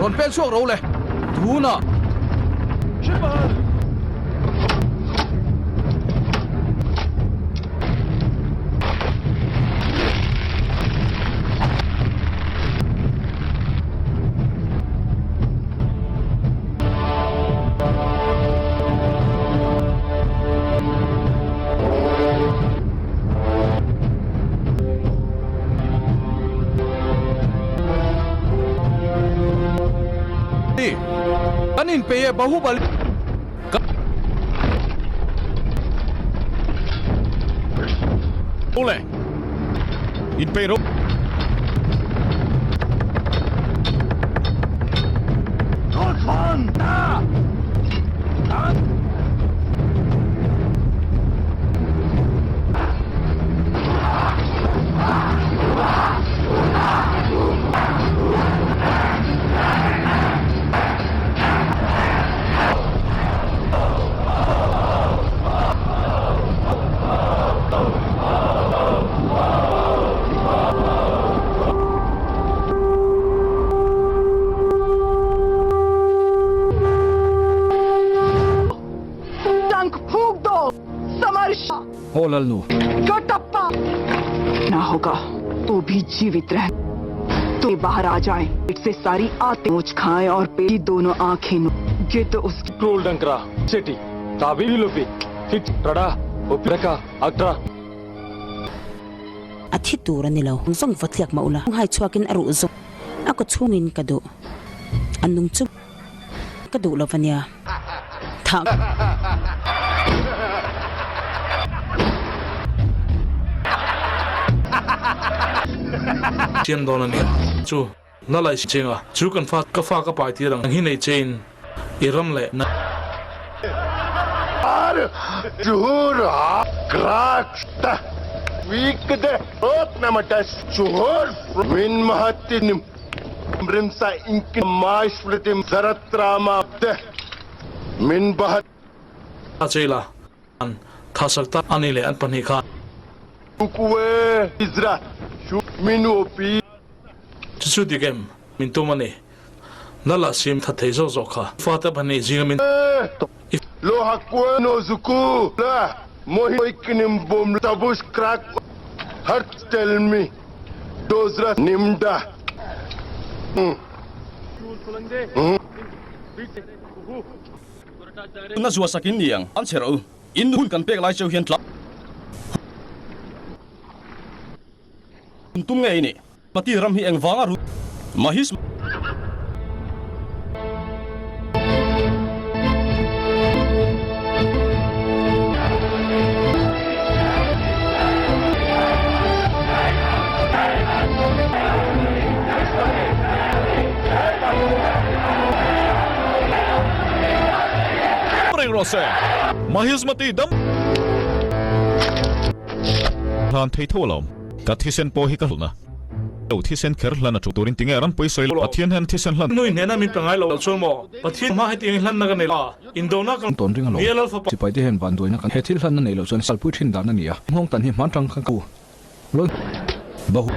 Rawn pen chhuak ro le tunah. Kan inpei e Bahubali ka le inpei ro. Aw Lalnu. A thi tur a ni lo. Zawng va tliak mah ula. Hai chhuakin a ruh zawng a kaw chhungin ka duh. A nung chu ka duh lo va nia. Thah. Siam dawn a nia. Chu na laih chenga chu kan fa ka fa ka pai tir ang hi nei chein i ram leh na. A cheila an thasak ta a ni leh an pahnih khan. Chu chu dik em? Min tum a ni. Na lah sim that thei zawk zawk kha. Fate pahnih zinga min i. Na zuah sak in ni ang an che rawh u. In hun kan pek lai cheu hian tla hun tum ngei ni. Mati ram hi eng vanga rut Mahis. Reng rawh se. Mahismati dam hlan thei tho alawm. Ka thisen pawh hi ka hlutna. Lo thisen kher hlan a ṭhu turin tinge ram pawi sawi lo. Pathian hian thisen hlan. Nui hnena min pe ngai lo chuan maw Pathian hma hetiang in hlanna ka nei lo. Indona ka Tawn ring alawm. Ni a Lal fapa. Sipai te hian vanduaina kan he thil hlanna nei lo chuan salpui ṭhin dan a ni a. Nghawng tan hi hman ṭang kha ka u. Lol. Bahu.